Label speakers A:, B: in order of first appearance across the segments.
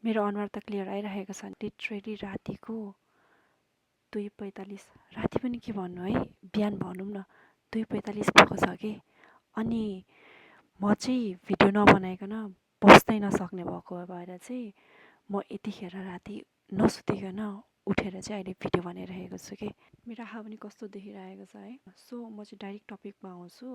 A: मेरो अनुहार त क्लियर आइरहेको छ। लिटरेली रातिको 2:45, राति पनि के भन्नु है, बिहान भनौँ न 2:45 भएको छ कि। अनि म चाहिँ भिडियो नबनाइकन बस्नै नसक्ने भएको भएर चाहिँ म यतिखेर राति नसुतिकन उठेर चाहिँ अहिले भिडियो बनाइरहेको छु कि। मेरो आँखा पनि कस्तो देखिरहेको छ है। सो म चाहिँ डाइरेक्ट टपिकमा आउँछु।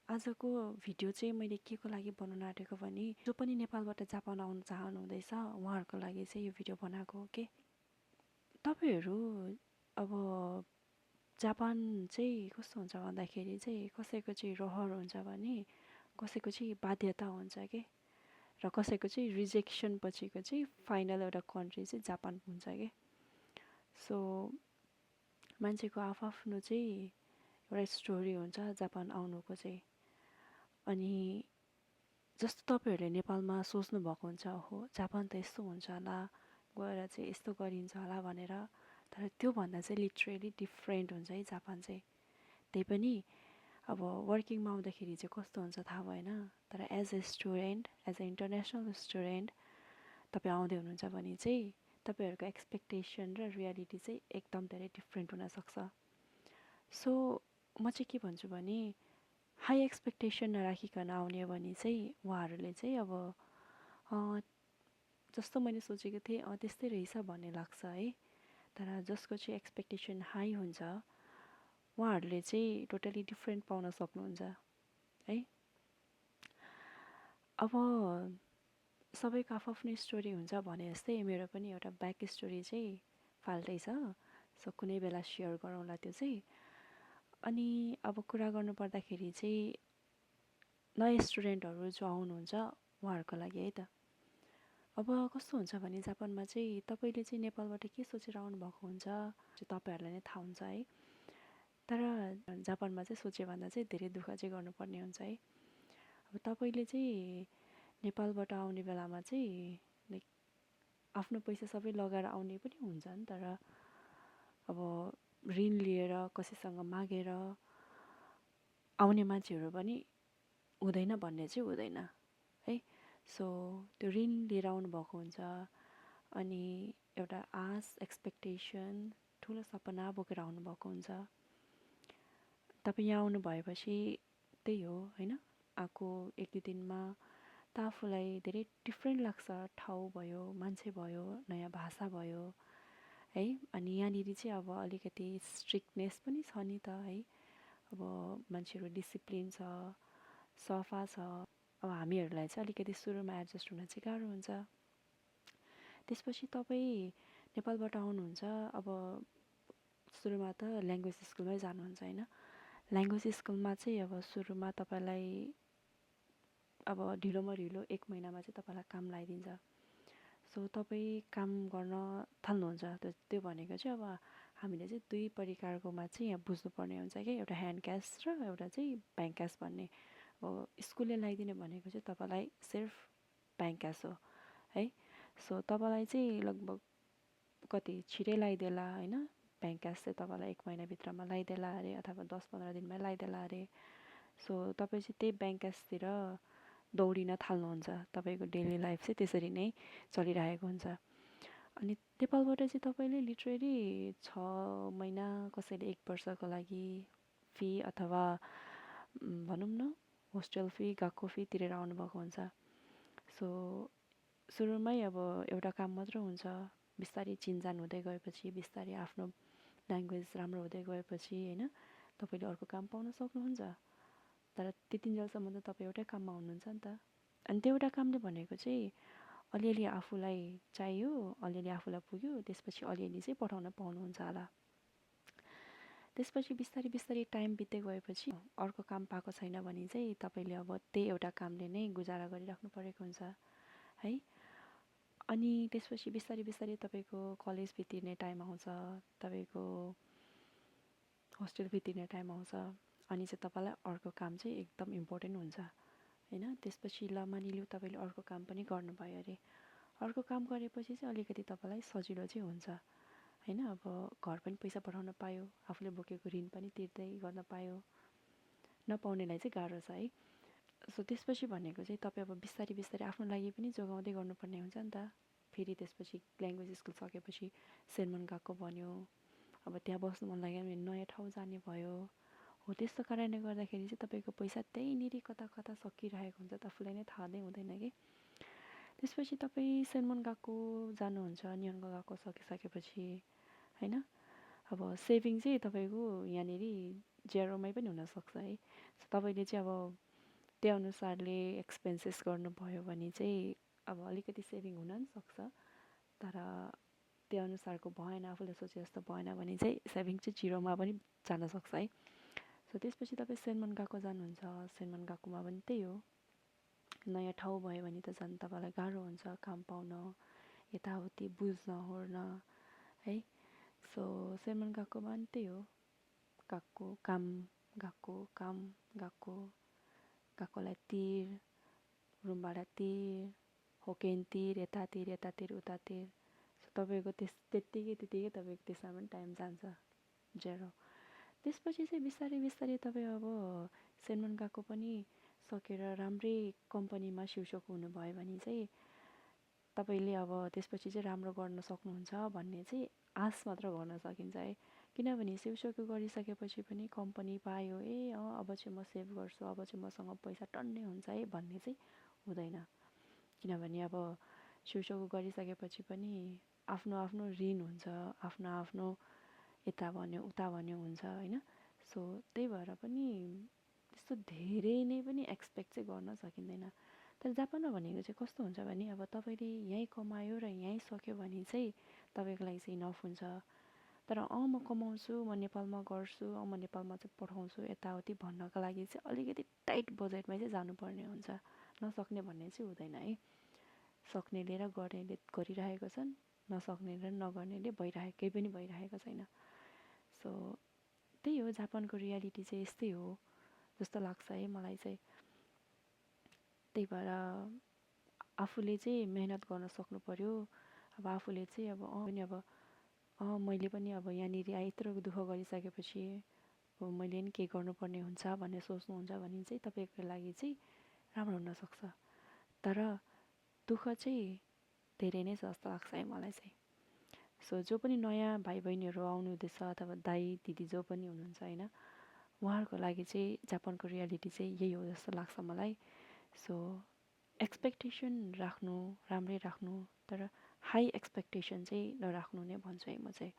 A: आजको भिडियो चाहिँ मैले के को लागि बनाउन आँटेको भने, जो पनि नेपालबाट जापान आउन चाहनुहुँदैछ उहाँहरूको लागि चाहिँ यो भिडियो बनाएको हो कि। तपाईँहरू अब जापान चाहिँ कस्तो हुन्छ भन्दाखेरि चाहिँ कसैको चाहिँ रहर हुन्छ भने कसैको चाहिँ बाध्यता हुन्छ कि, र कसैको चाहिँ रिजेक्सन पछिको चाहिँ फाइनल एउटा कन्ट्री चाहिँ जापान हुन्छ कि। सो मान्छेको आफ्नो चाहिँ एउटा स्टोरी हुन्छ जापान आउनुको चाहिँ। अनि जस्तो तपाईँहरूले नेपालमा सोच्नु भएको हुन्छ, हो जापान त यस्तो हुन्छ होला, गएर चाहिँ यस्तो गरिन्छ होला भनेर, तर त्योभन्दा चाहिँ लिटरेली डिफ्रेन्ट हुन्छ है जापान चाहिँ। त्यही पनि अब वर्किङमा आउँदाखेरि चाहिँ कस्तो हुन्छ थाहा भएन, तर as a student, as a international student तपाईँ आउँदै हुनुहुन्छ भने चाहिँ तपाईँहरूको एक्सपेक्टेसन र रियालिटी चाहिँ एकदम धेरै डिफ्रेन्ट हुनसक्छ। सो म चाहिँ के भन्छु भने, हाई एक्सपेक्टेसन नराखिकन आउने हो भने चाहिँ उहाँहरूले चाहिँ अब जस्तो मैले सोचेको थिएँ त्यस्तै रहेछ भन्ने लाग्छ है। तर जसको चाहिँ एक्सपेक्टेसन हाई हुन्छ उहाँहरूले चाहिँ टोटली डिफ्रेन्ट पाउन सक्नुहुन्छ है। अब सबैको आफ्नै स्टोरी हुन्छ भने जस्तै मेरो पनि एउटा ब्याक स्टोरी चाहिँ फाल्टै छ। सो कुनै बेला सेयर गरौँला त्यो चाहिँ। अनि अब कुरा गर्नु पर्दाखेरि चाहिँ नयाँ स्टुडेन्टहरू जो आउनुहुन्छ उहाँहरूको लागि है त। अब कस्तो हुन्छ भने जापानमा चाहिँ तपाईँले चाहिँ नेपालबाट के सोचेर आउनुभएको हुन्छ तपाईँहरूलाई नै थाहा हुन्छ है। तर जापानमा चाहिँ सोचे भन्दा चाहिँ धेरै दुःख चाहिँ गर्नुपर्ने हुन्छ है। अब तपाईँले चाहिँ नेपालबाट आउने बेलामा चाहिँ लाइक आफ्नो पैसा सबै लगाएर आउने पनि हुन्छन्, तर अब ऋण लिएर कसैसँग मागेर आउने मान्छेहरू पनि हुँदैन भन्ने चाहिँ हुँदैन है। सो त्यो ऋण लिएर आउनुभएको हुन्छ, अनि एउटा आश, एक्सपेक्टेसन, ठुलो सपना बोकेर आउनुभएको हुन्छ। तपाईँ यहाँ आउनु भएपछि त्यही हो होइन, आएको 1-2 दिनमा त आफूलाई धेरै डिफ्रेन्ट लाग्छ। ठाउँ भयो, मान्छे भयो, नयाँ भाषा भयो है। अनि यहाँनिर चाहिँ अब अलिकति स्ट्रिक्टनेस पनि छ नि त है। अब मान्छेहरू डिसिप्लिन छ, सफा छ। अब हामीहरूलाई चाहिँ अलिकति सुरुमा एडजस्ट हुन चाहिँ गाह्रो हुन्छ। त्यसपछि तपाईँ नेपालबाट आउनुहुन्छ, अब सुरुमा त ल्याङ्ग्वेज स्कुलमै जानुहुन्छ होइन। ल्याङ्ग्वेज स्कुलमा चाहिँ अब सुरुमा तपाईँलाई अब ढिलोमा ढिलो 1 महिनामा चाहिँ तपाईँलाई काम लगाइदिन्छ। सो तपाईँ काम गर्न थाल्नुहुन्छ। त्यो भनेको चाहिँ अब हामीले चाहिँ 2 प्रकारकोमा चाहिँ यहाँ बुझ्नुपर्ने हुन्छ कि, एउटा ह्यान्ड क्यास र एउटा चाहिँ ब्याङ्क क्यास भन्ने। अब स्कुलले लगाइदिने भनेको चाहिँ तपाईँलाई सिर्फ ब्याङ्क क्यास हो है। सो तपाईँलाई चाहिँ लगभग कति छिटै लगाइदेला होइन। ब्याङ्क क्यास चाहिँ तपाईँलाई 1 महिनाभित्रमा लगाइदेला अरे, अथवा 10-15 दिनमै लगाइदेला अरे। सो तपाईँ चाहिँ त्यही ब्याङ्क क्यासतिर दौडिन थाल्नुहुन्छ। तपाईँको डेली लाइफ चाहिँ त्यसरी नै चलिरहेको हुन्छ। अनि नेपालबाट चाहिँ तपाईँले लिटरेली 6 महिना, कसैले 1 वर्षको लागि फी अथवा भनौँ न होस्टेल फी, गएको फी तिरेर आउनुभएको हुन्छ। सो सुरुमै अब एउटा काम मात्र हुन्छ, बिस्तारै चिनजान हुँदै गएपछि, बिस्तारै आफ्नो ल्याङ्ग्वेज राम्रो हुँदै गएपछि होइन तपाईँले अर्को काम पाउन सक्नुहुन्छ। तर त्यतिन्जेलसम्म त तपाईँ एउटै काममा हुनुहुन्छ नि त। अनि त्यो एउटा कामले भनेको चाहिँ अलिअलि आफूलाई चाहियो, अलिअलि आफूलाई पुग्यो, त्यसपछि अलिअलि चाहिँ पठाउन पाउनुहुन्छ होला। त्यसपछि बिस्तारै बिस्तारै टाइम बित्दै गएपछि अर्को काम पाएको छैन भने चाहिँ तपाईँले अब त्यही एउटा कामले नै गुजारा गरिराख्नु परेको हुन्छ है। अनि त्यसपछि बिस्तारै बिस्तारै तपाईँको कलेज बितिने टाइम आउँछ, तपाईँको होस्टेल बितिने टाइम आउँछ, अनि चाहिँ तपाईँलाई अर्को काम चाहिँ एकदम इम्पोर्टेन्ट हुन्छ होइन। त्यसपछि ल मानिलिउँ तपाईँले अर्को काम पनि गर्नुभयो अरे, अर्को काम गरेपछि चाहिँ अलिकति तपाईँलाई सजिलो चाहिँ हुन्छ होइन। अब घर पनि पैसा पठाउन पायो, आफूले बोकेको ऋण पनि तिर्दै गर्न पायो। नपाउनेलाई चाहिँ गाह्रो छ है। सो त्यसपछि भनेको चाहिँ तपाईँ अब बिस्तारै बिस्तारै आफ्नो लागि पनि जोगाउँदै गर्नुपर्ने हुन्छ नि त फेरि त्यसपछि ल्याङ्ग्वेज स्कुल सकेपछि सेनमन गएको भन्यो। अब त्यहाँ बस्नु मन लाग्यो भने नयाँ ठाउँ जाने भयो। हो त्यस्तो कारणले गर्दाखेरि चाहिँ तपाईँको पैसा त्यहीँनिर कता कता सकिरहेको हुन्छ, आफूलाई नै थाहा नै हुँदैन कि। त्यसपछि तपाईँ सेनमन गएको जानुहुन्छ, न्योन्ग गएको सकिसकेपछि होइन, अब सेभिङ चाहिँ तपाईँको यहाँनिर जेरोमै पनि हुनसक्छ है। सो तपाईँले चाहिँ अब त्यो अनुसारले एक्सपेन्सेस गर्नुभयो भने चाहिँ अब अलिकति सेभिङ हुन पनि सक्छ। तर त्यो अनुसारको भएन, आफूले सोचे जस्तो भएन भने चाहिँ सेभिङ चाहिँ जिरोमा पनि जान सक्छ है। सो त्यसपछि तपाईँ सेनमन गएको जानुहुन्छ, सेनमन गएकोमा पनि त्यही हो, नयाँ ठाउँ भयो भने त झन् तपाईँलाई गाह्रो हुन्छ काम पाउन, यताउति बुझ्न ओर्न है। सो सेनमन गएकोमा पनि त्यही हो, गएको काम, गएको काम, गएकोलाई तिर, रुम भाडा तिर, होकेन तिर, यतातिर उतातिर। सो तपाईँको त्यत्तिकै तपाईँको त्यसमा पनि टाइम जान्छ जेरो। त्यसपछि चाहिँ बिस्तारै बिस्तारै तपाईँ अब सेनमन गएको पनि सकेर राम्रै कम्पनीमा सिउसोको हुनुभयो भने चाहिँ तपाईँले अब त्यसपछि चाहिँ राम्रो गर्न सक्नुहुन्छ भन्ने चाहिँ आश मात्र गर्न सकिन्छ है। किनभने सिउसोको गरिसकेपछि पनि कम्पनी पायो, अब चाहिँ म सेभ गर्छु, अब चाहिँ मसँग पैसा टन्नै हुन्छ है भन्ने चाहिँ हुँदैन। किनभने अब सिउसोको गरिसकेपछि पनि आफ्नो आफ्नो ऋण हुन्छ, आफ्नो आफ्नो यता भन्यो उता भन्यो हुन्छ होइन। सो त्यही भएर पनि त्यस्तो धेरै नै पनि एक्सपेक्ट चाहिँ गर्न सकिँदैन। तर जापानमा भनेको चाहिँ कस्तो हुन्छ भने अब तपाईँले यहीँ कमायो र यहीँ सक्यो भने चाहिँ तपाईँको लागि चाहिँ इनफ हुन्छ। तर म कमाउँछु, म नेपालमा गर्छु, म नेपालमा चाहिँ पठाउँछु यताउति भन्नको लागि चाहिँ अलिकति टाइट बजेटमै चाहिँ जानुपर्ने हुन्छ। नसक्ने भन्ने चाहिँ हुँदैन है। सक्नेले र गर्नेले गरिरहेको छन्, नसक्नेले र नगर्नेले केही पनि भइरहेको छैन। सो त्यही हो, जापानको रियालिटी चाहिँ यस्तै हो जस्तो लाग्छ है मलाई चाहिँ। त्यही भएर आफूले चाहिँ मेहनत गर्न सक्नु पऱ्यो। अब आफूले चाहिँ अब मैले पनि अब यहाँनिर यत्रो दुःख गरिसकेपछि अब मैले पनि केही गर्नुपर्ने हुन्छ भन्ने सोच्नुहुन्छ भने चाहिँ तपाईँको लागि चाहिँ राम्रो हुनसक्छ। तर दुःख चाहिँ धेरै नै छ जस्तो लाग्छ है मलाई चाहिँ। सो जो पनि नयाँ भाइ बहिनीहरू आउनु हुँदैछ अथवा दाइ दिदी जो पनि हुनुहुन्छ होइन, उहाँहरूको लागि चाहिँ जापानको रियालिटी चाहिँ यही हो जस्तो लाग्छ मलाई। सो एक्सपेक्टेसन राख्नु, राम्रै राख्नु, तर हाई एक्सपेक्टेसन चाहिँ नराख्नु नै भन्छु है म चाहिँ।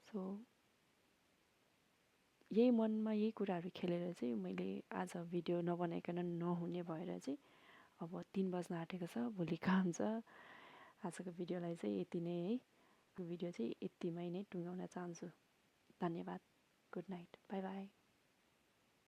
A: सो यही मनमा यही कुराहरू खेलेर चाहिँ मैले आज भिडियो नबनाइकन नहुने भएर चाहिँ अब 3 बज्न आँटेको छ, भोलि काम छ। आजको भिडियोलाई चाहिँ यति नै है, भिडियो चाहिँ यतिमै नै टुङ्गाउन चाहन्छु। धन्यवाद, गुड नाइट, बाई बाई।